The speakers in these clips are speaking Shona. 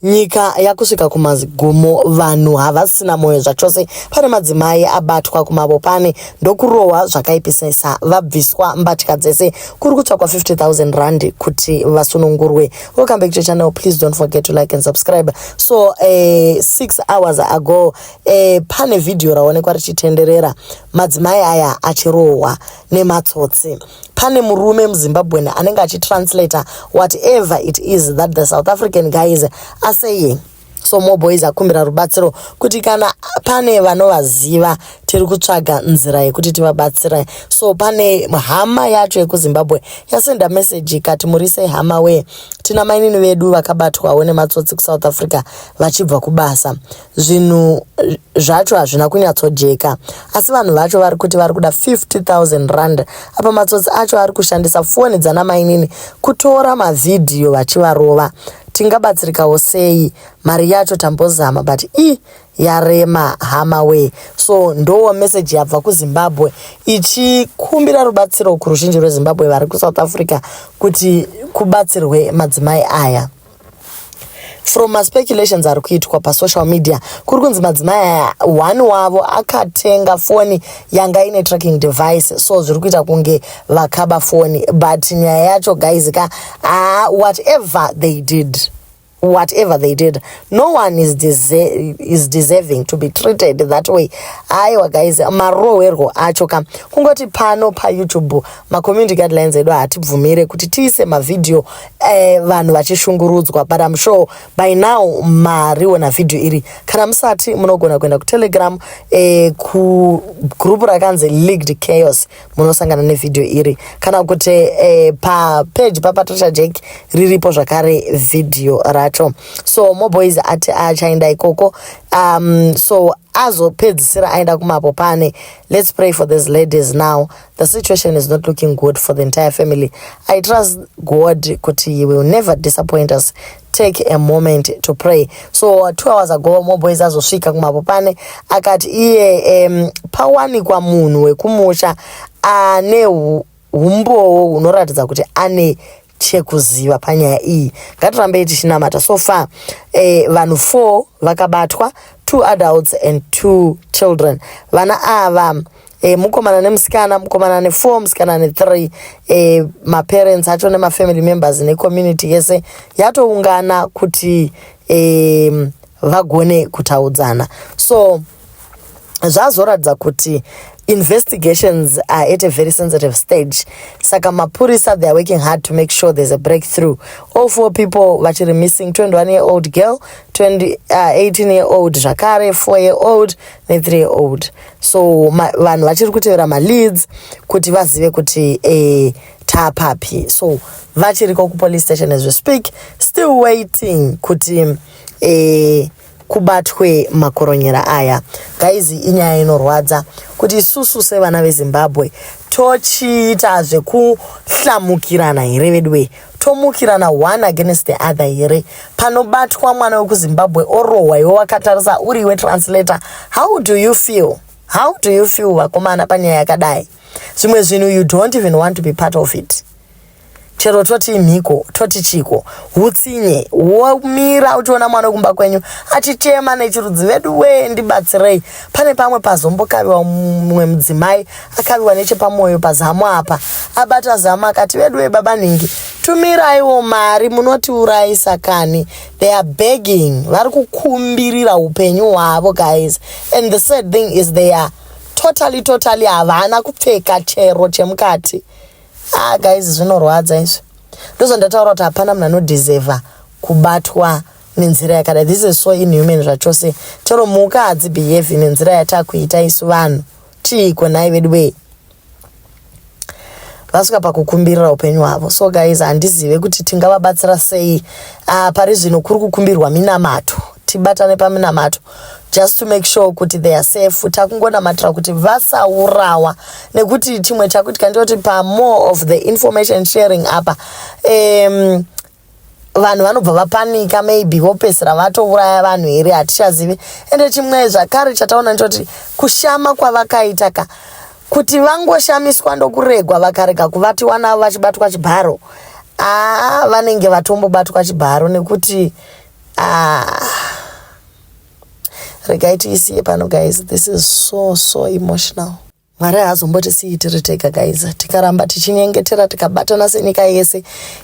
Nyika yakusvika kumagumo, vanhu havasina moyo zvachose. Pane madzimai abatwa kuMabopane ndokurohwa zvakaipisisa, vabviswa mbatya dzese. Kuri kutsvakwa 50,000 rand kuti vasunungurwe. Welcome back to the channel. Please don't forget to like and subscribe. So 6 hours ago pane vhidhiyo raonekwa richitenderera, madzimai aya achirohwa nematsotsi. Pane murume muZimbabwean anenge achitranslata whatever it is that the South African guys are saying. So Moboys akumbira rubatsiro kuti kana pane vanovaziva, tiri kutsvaga nzira yekuti tivabatsire. So pane hama yacho yekuZimbabwe yasenda meseji ikati, "Muri sei hama wee? Tina mainini vedu vakabatwawo nematsotsi kuSouth Africa vachibva kubasa. Zvinhu zvacho hazvina kunyatsojeka, asi vanhu vacho vari kuti vari kuda 50,000 rand. Apa matsotsi acho ari kushandisa foni dzana mainini kutora mavhidhiyo vachivarova. Tingabatsirikawo sei? Mari yacho tambozama, but i yarema hama wee." So ndo meseji yabva kuZimbabwe ichikumbira rubatsiro kuruzhinji rweZimbabwe vari kuSouth Africa kuti kubatsirwe madzimai aya. From maspeculations ari kuitwa pasocial media, kuri kunzi madzimai aya, one wavo akatenga foni yanga ine tracking device, so zviri kuita kunge vakaba foni. But nyaya yacho, guys ka, whatever they did, whatever they did, no one is deserving to be treated that way. Aiwa guys, marohwerwo acho ka, kungoti pano paYouTube macommunity guidelines edu hatibvumire kuti tiise mavhidhiyo vanhu vachishungurudzwa, but I'm sure by now mariona vhidhiyo iri. Kana musati, munogona kuenda kuTelegram kugroup rakanzi Leaked Chaos, munosangana nevhidhiyo iri, kana kuti papeji paPatricia Jack riripo zvakare vhidhiyo racho. So Moboys ati achaenda ikoko, so azopedzisira aenda kuMabopane. Let's pray for these ladies. Now the situation is not looking good for the entire family. I trust God kuti he will never disappoint us. Take a moment to pray. So 2 hours ago Moboys azosvika kuMabopane, akati iye pawanikwa munhu wekumusha ane humbowo hunoratidza kuti ane chekuziva panyaya iyi. Ngatirambei tichinamata. So far vanhu 4 vakabatwa, two adults and two children. Vana ava mukomana nemusikana, mukomana ne4, musikana ne3. Maparents acho nemafamily members necommunity yese yatoungana kuti vagone kutaudzana. So zvazoratidza kuti investigations are at a very sensitive stage, saka mapurisa, they are working hard to make sure there's a breakthrough. All four people vachiri missing: 21-year-old girl, 20, 18-year-old zvakare, 4-year-old ne3-year-old. So vanhu vachiri kutevera maleads kuti vazive kuti taapapi. So vachiriko kupolice station as we speak, still waiting kuti kubatwe makoronyera aya. Guys, inyaya inorwadza kuti isusu sevana veZimbabwe tochiita zvekuhlamukirana here veduwe? Tomukirana one against the other here? Panobatwa mwana wekuZimbabwe orohwa, iwe wakatarisa, uriwe translator, how do you feel? How do you feel, vakomana, panyaya yakadai? Zvimwe zvinhu you don't even want to be part of it. Chero toti mhiko, toti chiko, utsinye. Womira uchiona mwana wekumba kwenyu achichema nechirudzi, "Vedu we, ndibatsirei." Pane pamwe pazombokaviwa mumwe mudzimai, akaviwa nechepamwoyo pazamu apa, abata zamu akati, "Vedu we, baba nhingi, tumiraiwo mari, munotiurayisa kani." They are begging, vari kukumbirira upenyu hwavo, guys. And the sad thing is they are totally, totally havana kupfeka chero chemukati. Ah guys, zvinorwadza izvi. Ndozvandataura kuti hapana munhu anodeserva kubatwa nenzira yakadai. This is so inhuman zvachose. Chero mhuka hadzibehave nenzira yatakuita isu vanhu. Chiiko nhai vedu wee? Vasvika pakukumbirira upenyu hwavo. So guys, handizive kuti tingavabatsira sei. Pari zvino kuri kukumbirwa minamato, tibatane paminamato just to make sure kuti they are safe. Takungonamatira kuti vasaurawa, nekuti chimwe chakuitika ndoti pamore of the information sharing apa, vanhu vanobva vapanika, maybe vopedzisira vatouraya vanhu here, hatichazivi. Ende chimwe zvakare chataona ndechoti kushama kwavakaita ka, kuti vangoshamiswa ndokuregwa, vakarega kuvatiwa navo vachibatwa chibharo, aa, vanenge vatombobatwa chibharo, nekuti Ah, regai tiisiye pano guys, this is so so emotional. Mwari haazombotisiyi tiri tega guys. Tikaramba tichinyengetera, tikabatana senyika yese,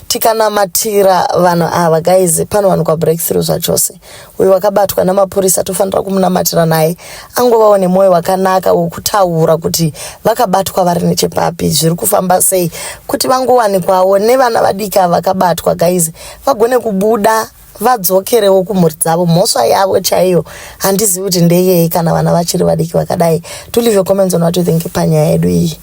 tikanamatira vanhu ava guys, panowanikwa breakthrough zvachose. Uyu wakabatwa namapurisa tofanira kumunamatira naye, angovawo nemwoyo wakanaka wokutaura kuti vakabatwa vari nechepapi, zviri kufamba sei, kuti vangowanikwawo nevana vadiki ava vakabatwa guys, vagone kubuda vadzokerewo kumhuri dzavo. Mhosva yavo chaiyo handizivi kuti ndeyei kana vana vachiri vadiki vakadai. To leave your comments on what you think panyaya yedu iyi.